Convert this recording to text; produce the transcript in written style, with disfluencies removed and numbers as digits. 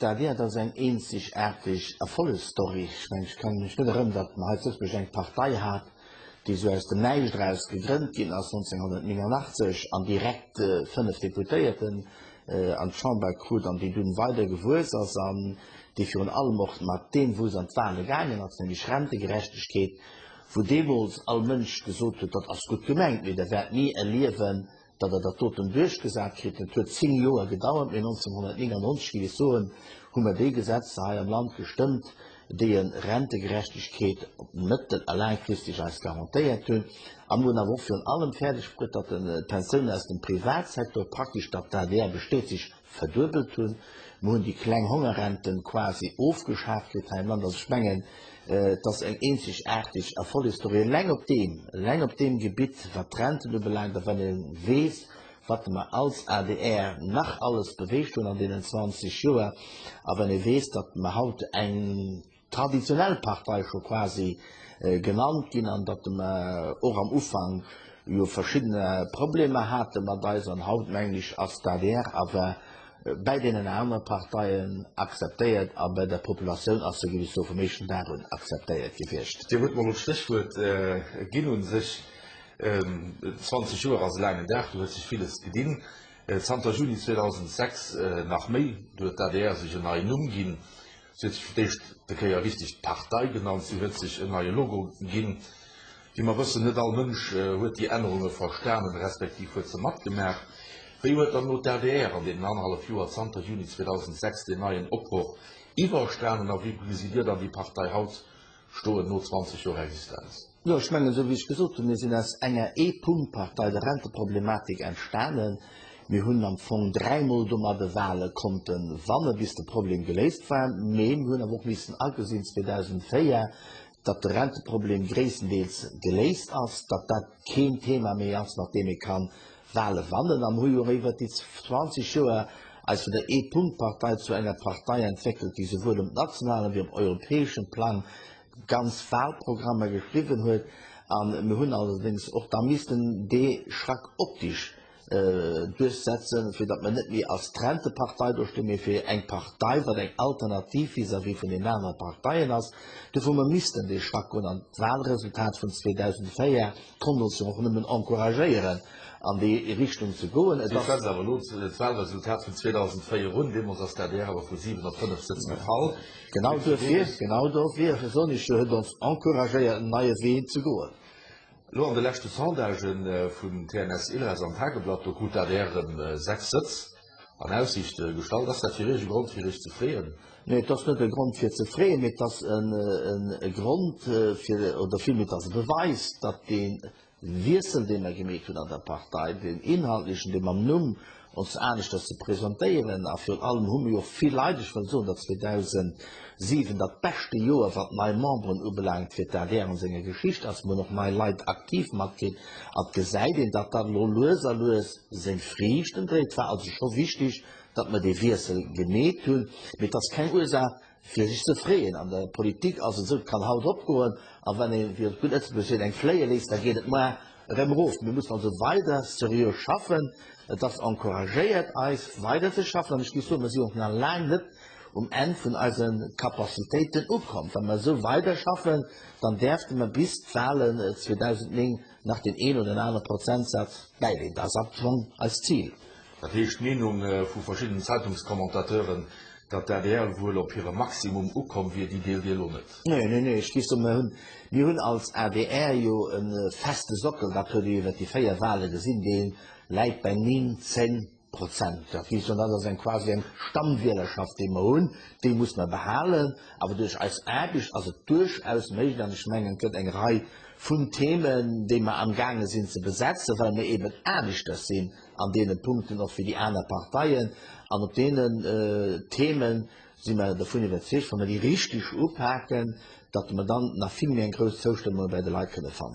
D'ADR, dat ass eng eenzegaarteg Erfollegsstory. Ech mengen, ech kann mech net erënneren, datt mer hei zu Lëtzebuerg eng Partei hat, déi esou aus dem Näischt eraus gegrënnt ginn ass 1989 an direkt 5 Deputéierten an d'Chamber krut an déi dunn weider gewuess ass an déi virun allem och mat deem, wou se an d'Wahle gaangen ass, nämlech Rentegerechtegkeet, wou deemools all Mënsch gesot huet, dat ass gutt gemengt, mee Der wäert ni erliewen, datt Der dat doten duerchgesat kritt. Et huet 10 Joer gedauert, mee 1999, géif ech soen, hu mer déi Gesetzer hei am Land gestëmmt, déi e Rentegerechtegkeet op mëttel a laangfristeg eis garantéiert hunn. A mer hunn awer och virun allem fäerdeg bruet, datt d'Pensiounen aus dem Privatsektor praktesch, datt d'ADR besteet, sech verduebelt hunn. Mer hunn déi kleng Hongerrenten quasi ofgeschaaft kritt hei am Land. Also ech mengen, et ass eng eenzegaarteg Erfollegsstory eleng op deem, eleng op deem Gebitt, wat d'Renten ubelaangt. A wann ee weess, wat mer als adr nach alles beweegt hunn an deenen 20 Joer, a wann ee weess, datt mer haut eng traditionell Partei scho quasi genannt ginn an datt mer och am Ufank jo verschidden Problemer hate mat eis an haut, mengen ech, ass d'ADR awer bäi deenen anere Parteien akzeptéiert a bei der Populatioun ass se, géif ech soen, vum éischten Dag un akzeptéiert gewiescht. Dir hutt mer elo d'Stéchwuert ginn u sech. 20 Joer ass e laangen Dag, do huet sech villes gedinn. Zanter Juni 2006 nach méi, do huet d'ADR sech en neien Numm ginn. Si huet sech fir d'éischte Kéier richteg Partei genannt, si huet sech en neie Logo ginn. Wéi mer wëssen, net all Mënsch huet déi Ännerunge verstanen, respektiv huet se matgemaach. Wéi huet dann elo d'ADR an deenen annerhallef Joer zanter Juni 2006 deen neien Opbroch iwwerstanen a wéi gesitt Dir dann déi Partei haut stoen no 20 Joer Existenz? Jo, ech mengen, esou wéi ech gesot hunn, mir sinn aus enger Ee-Punkt-Partei, der Renteproblematik, entstanen. Mir hunn am Fong dräimol domadde Wahle konnte wanne bis de Problem geléist war. Mee mir hunn awer och missen agesinn 2004, datt de Renteproblem gréisstendeels geléist ass, datt dat keen Thema méi ass, mat deem ee ka Wahle wannen. A mir hu jo och iwwert déi 20 Joer eis vun der Ee-Punkt-Partei zu enger Partei entwéckelt, déi souwuel um nationalen wéi um europäeschen Plang ganz Wahlprogrammer geschriwwen huet. A mir hunn allerdéngs och da missten dee Schrack optisch duerchsetzen, fir datt mer net méi als Rentepartei do stinn, mee fir eng Partei, wat eng Alternativ vis-à-vis vun deenen anere Parteien ass. Dofir hu mer missten dee Schrack goen. An d'Wahlresultat vun 2004 konnt ons jo och nëmmen encouragéieren, an déi Richtung ze goen. Et ass. Dir schwätzt awer elo d'Wahlresultat vun 2004 un. Deemools ass d'ADR awer vu 7 op 5 Sëtz gefall. Genau duerfir, genau duerfir soen ech jo, huet ons encouragéiert, en neie Wee ze goen. Elo an de leschte Sondagë vun TNS Ilres an Tageblatt, do krut d'ADR erëm 6 Sëtz an Aussiicht gestallt. Ass dat fir Iech e Grond fir Iech ze freeën? Nee, et ass net e Grond fir ze freeën, mee et ass e Grond fir, oder villméi et ass e Beweis, datt dee Wiessel, dee mer gemeet hunn an der Partei, deen inhaltlechen, dee mam Numm ons aneschters ze presentéieren, a virun allem hu mer jo och vill Leit, ech wëll soen, datt 2007 dat beschte Joer, wat nei Memberen ubelaangt, fir d'ADR an senger Geschicht ass, mer hunn och nei Leit aktiv matkritt, a et gesäit een, datt dat elo lues a lues seng Friichten dréit. Et war also scho wichtig, datt mer dee Wiessel gemeet hunn, mee et ass keng Ursaach, fir sech ze freeën. An der Politik ass et esou, et kann haut opgoen, a wann een, wéi op gutt Lëtzebuergesch seet, eng fléie léisst, da geet et muar erëm erof. Mir mussen also weider seriö schaffen. Et ass encouragéiert eis weider ze schaffen, an ech géif soen, mer si och nach laang net um Enn vun eise Capacitéiten ukomm. Wa mer esou weider schaffen, dann däerfte mer bis d'Wahlen 2009 nach deen een oder anere Prozentsaz bäileeën. Dat ass am Fong eist Zil. Dat heescht, d'Meenung vu verschiddenen Zeitungscommentateuren, datt d'ADR wuel op hirem Maximum ukomm wier, déi deelt Dir elo net? Nee, nee, nee, ech géif soen, mir hunn, mir hunn als adr jo e feste Sockel, dat huet ee jo iwwer déi 4 Wahle gesinn, dee läit bei 9, 10 Prozent. Dat géif soen, dat ass eng quasi eng Stammwielerschaft, déi mer hunn, déi muss mer behalen. Awer duerch eis Aarbecht ass et duerchaus méiglech, an ech mengen, et gëtt eng Rei vun Themen, déi mer amgaange sinn ze besetzen, well mir eben aneschters sinn an deene Punkten och wéi déi aner Parteien. An op deenen Themen si mer dovun iwwerzeegt, wa mer déi richteg upaken, datt mer dann nach vill méi eng grouss Zoustëmmung bei de Leit kënne fannen.